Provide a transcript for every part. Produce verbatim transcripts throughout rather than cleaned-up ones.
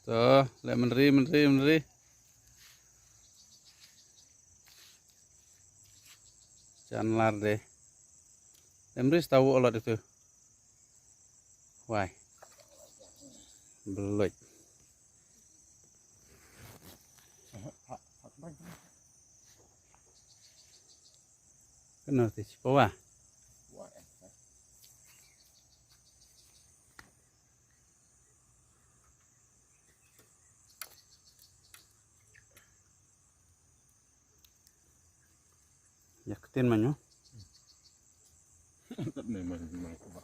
To, leh mynri, mynri, mynri. Jan lar de. Mynri sta u olot itu. Wai. Belut. Kena ti siapa wah? Ya ketin manyo. Tetap nih main main kebal.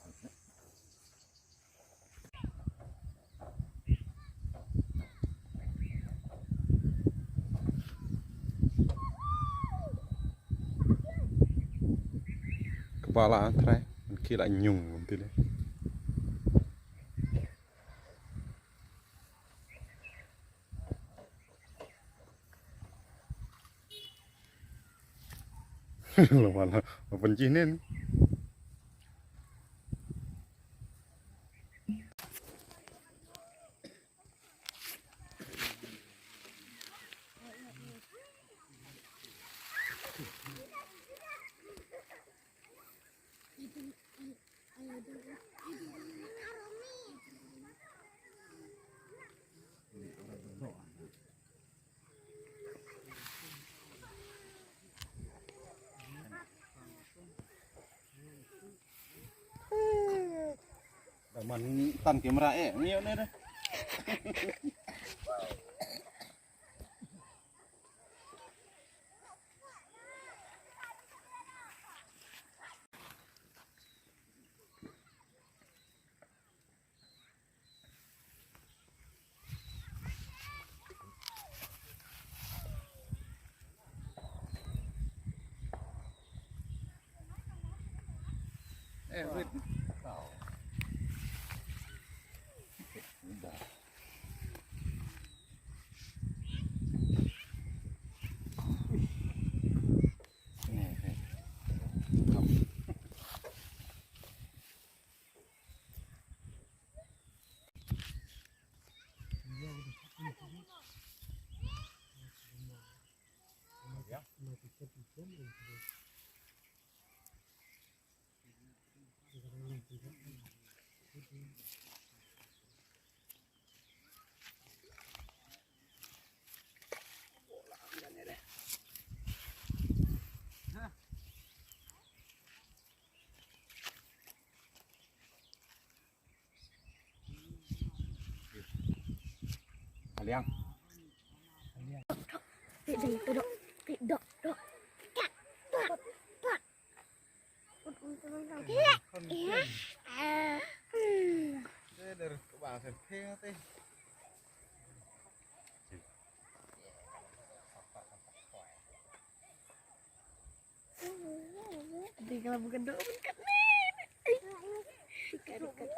Kebal ah, trai. Ki la nyung nanti deh. Lo mana? Apa nih? Daman tan kamera eh, ngiyo ne deh. Eh, wait. Udah. Nih, nih. Aliang. Tik dok, tik dok, dok. Adi, kalau bukan doa pun kat ni. Kat, kat, kat.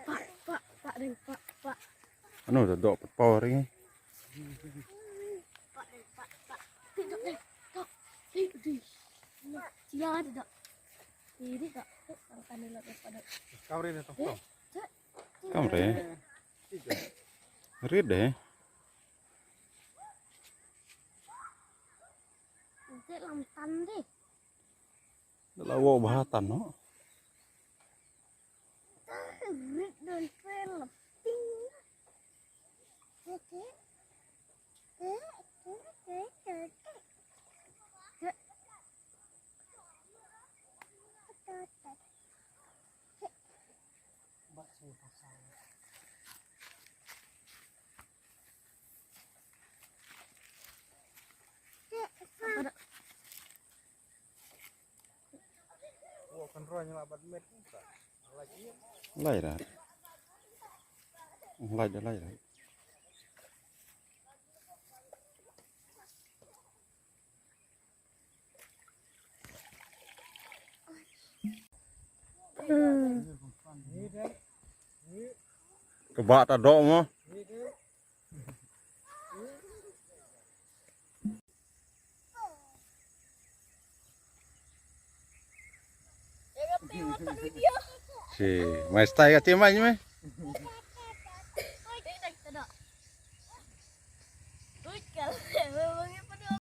Pak, pak, pak, ding, pak, pak. Ano, da dok pat power ni. Pak, ding, pak, pak. Ding, dok, ding, dok. Ding, ding. Sia ada, dok. Ini, dok. Dok, angkat ni lah, dok, dok. Kau ni, dok, dok. Kamre. Rit deh. Rit lam tan deh. Dah lawa bah tan no. Rit dan pel. Ting. Oke. Lai da. Lai da, lai da. Ka bah ta doh mo. Te, mai stai ka te mai ni mai.